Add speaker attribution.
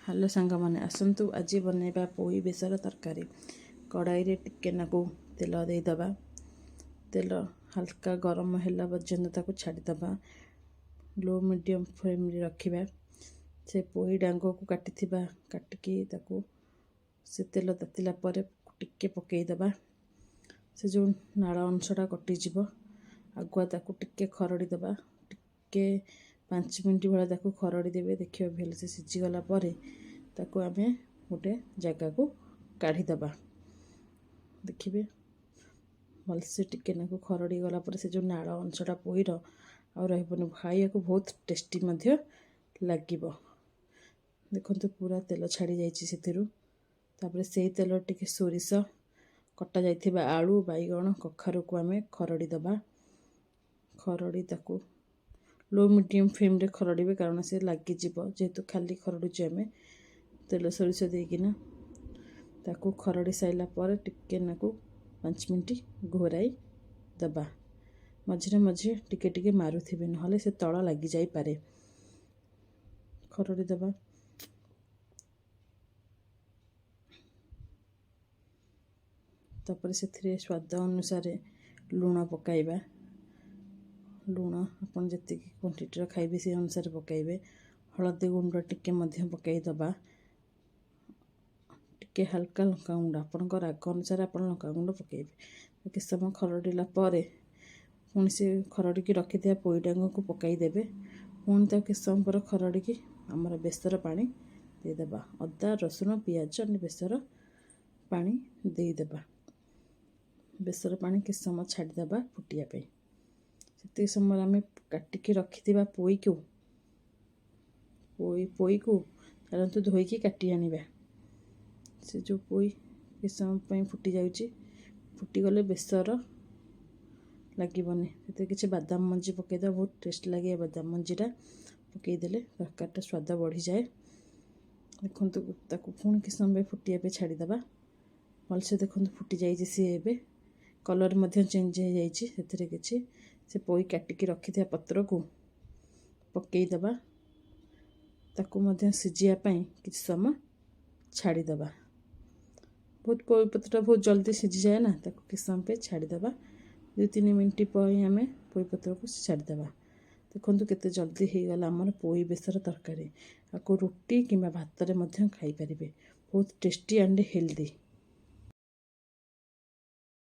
Speaker 1: Hello ସାଙ୍ଗମାନେ, ଆସନ୍ତୁ ଆଜି ବନେଇବା ପୋଇ ବେସର ତରକାରୀ। କଡ଼ାଇରେ ଟିକେ ନାକୁ ତେଲ ଦେଇଦେବା। ତେଲ ହାଲକା ଗରମ ହେଲା ପର୍ଯ୍ୟନ୍ତ ତାକୁ ଛାଡ଼ିଦେବା। ଲୋ ମିଡ଼ିୟମ୍ ଫ୍ଲେମ୍ରେ ରଖିବା। ସେ ପୋଇ ଡାଙ୍ଗକୁ କାଟିଥିବା, କାଟିକି ତାକୁ ସେ ତେଲ ତାତିଲା ପରେ ଟିକେ ପକାଇଦେବା। ସେ ଯେଉଁ ନାଳ ଅଂଶଟା କଟିଯିବ। ଆଗୁଆ ତାକୁ ଟିକେ ଖରଡ଼ି ଦେବା। ଟିକେ 5 ମିନିଟ୍ ଭଳିଆ ତାକୁ ଖରଡ଼ି ଦେବେ। ଦେଖିବେ, ଭଲସେ ସିଝିଗଲା ପରେ ତାକୁ ଆମେ ଗୋଟେ ଜାଗାକୁ କାଢ଼ିଦେବା। ଦେଖିବେ, ଭଲସେ ଟିକେ ନାକୁ ଖରଡ଼ି ଗଲା ପରେ ସେ ଯେଉଁ ନାଳ ଅଂଶଟା ପୋଇର ଆଉ ରହିବନି। ଖାଇବାକୁ ବହୁତ ଟେଷ୍ଟି ମଧ୍ୟ ଲାଗିବ। ଦେଖନ୍ତୁ, ପୁରା ତେଲ ଛାଡ଼ି ଯାଇଛି ସେଥିରୁ। ତାପରେ ସେଇ ତେଲ ଟିକେ ସୋରିଷ, କଟା ଯାଇଥିବା ଆଳୁ, ବାଇଗଣ, କଖାରୁକୁ ଆମେ ଖରଡ଼ି ଦେବା। ଖରଡ଼ି ତାକୁ ଲୋ ମିଡ଼ିୟମ୍ ଫ୍ଲେମ୍ରେ ଖରଡ଼ିବେ, କାରଣ ସେ ଲାଗିଯିବ। ଯେହେତୁ ଖାଲି ଖରଡ଼ୁଛୁ ଆମେ ତେଲ ସୋରିଷ ଦେଇକିନା। ତାକୁ ଖରଡ଼ି ସାରିଲା ପରେ ଟିକେ ନାକୁ 5 ମିନିଟ୍ ଘୋରାଇ ଦେବା। ମଝିରେ ମଝିରେ ଟିକେ ଟିକେ ମାରୁଥିବେ, ନହେଲେ ସେ ତଳ ଲାଗିଯାଇପାରେ। ଖରଡ଼ି ଦେବା। ତାପରେ ସେଥିରେ ସ୍ୱାଦ ଅନୁସାରେ ଲୁଣ ପକାଇବା। ଲୁଣ ଆପଣ ଯେତିକି କ୍ୱାଣ୍ଟିଟିର ଖାଇବେ, ସେଇ ଅନୁସାରେ ପକାଇବେ। ହଳଦୀ ଗୁଣ୍ଡ ଟିକେ ମଧ୍ୟ ପକାଇଦେବା। ଟିକେ ହାଲକା ଲଙ୍କାଗୁଣ୍ଡ, ଆପଣଙ୍କ ରାଗ ଅନୁସାରେ ଆପଣ ଲଙ୍କାଗୁଣ୍ଡ ପକାଇବେ। କିଛି ସମୟ ଖରଡ଼ିଲା ପରେ ପୁଣି ସେ ଖରଡ଼ିକି ରଖିଥିବା ପୋଇଡାଙ୍ଗକୁ ପକାଇଦେବେ। ପୁଣି ତାକୁ କିଛି ସମୟ ପରେ ଖରଡ଼ିକି ଆମର ବେସର ପାଣି ଦେଇଦେବା। ଅଦା, ରସୁଣ, ପିଆଜ, ବେସର ପାଣି ଦେଇଦେବା। ବେସର ପାଣି କିଛି ସମୟ ଛାଡ଼ିଦେବା ଫୁଟିବା ପାଇଁ। ସେତିକି ସମୟରେ ଆମେ କାଟିକି ରଖିଥିବା ପୋଇକୁ ଚାଲନ୍ତୁ ଧୋଇକି କାଟି ଆଣିବା। ସେ ଯେଉଁ ପୋଇ କିଛି ସମୟ ପାଇଁ ଫୁଟି ଯାଉଛି। ଫୁଟିଗଲେ ବେସର ଲାଗିବନି। ସେଥିରେ କିଛି ବାଦାମ ମଞ୍ଜି ପକାଇଦେବା, ବହୁତ ଟେଷ୍ଟ ଲାଗେ। ବାଦାମ ମଞ୍ଜିଟା ପକାଇଦେଲେ ତରକାରୀଟା ସ୍ୱାଦ ବଢ଼ିଯାଏ। ଦେଖନ୍ତୁ, ତାକୁ ପୁଣି କିଛି ସମୟ ପାଇଁ ଫୁଟିବା ପାଇଁ ଛାଡ଼ିଦେବା। ଭଲସେ ଦେଖନ୍ତୁ, ଫୁଟି ଯାଇଛି ସିଏ। ଏବେ କଲର୍ ମଧ୍ୟ ଚେଞ୍ଜ ହେଇଯାଇଛି। ସେଥିରେ କିଛି ସେ ପୋଇ କାଟିକି ରଖିଥିବା ପତ୍ରକୁ ପକାଇଦେବା। ତାକୁ ମଧ୍ୟ ସିଝିବା ପାଇଁ କିଛି ସମୟ ଛାଡ଼ିଦେବା। ବହୁତ ପୋଇ ପତ୍ରଟା ବହୁତ ଜଲ୍ଦି ସିଝିଯାଏ ନା। ତାକୁ କିଛି ସମୟ ପାଇଁ ଛାଡ଼ିଦେବା। 2-3 ମିନିଟ୍ ପାଇଁ ଆମେ ପୋଇ ପତ୍ରକୁ ଛାଡ଼ିଦେବା। ଦେଖନ୍ତୁ, କେତେ ଜଲ୍ଦି ହେଇଗଲା ଆମର ପୋଇ ବେସର ତରକାରୀ। ଆକୁ ରୁଟି କିମ୍ବା ଭାତରେ ମଧ୍ୟ ଖାଇପାରିବେ। ବହୁତ ଟେଷ୍ଟି ଆଣ୍ଡ ହେଲ୍ଦି।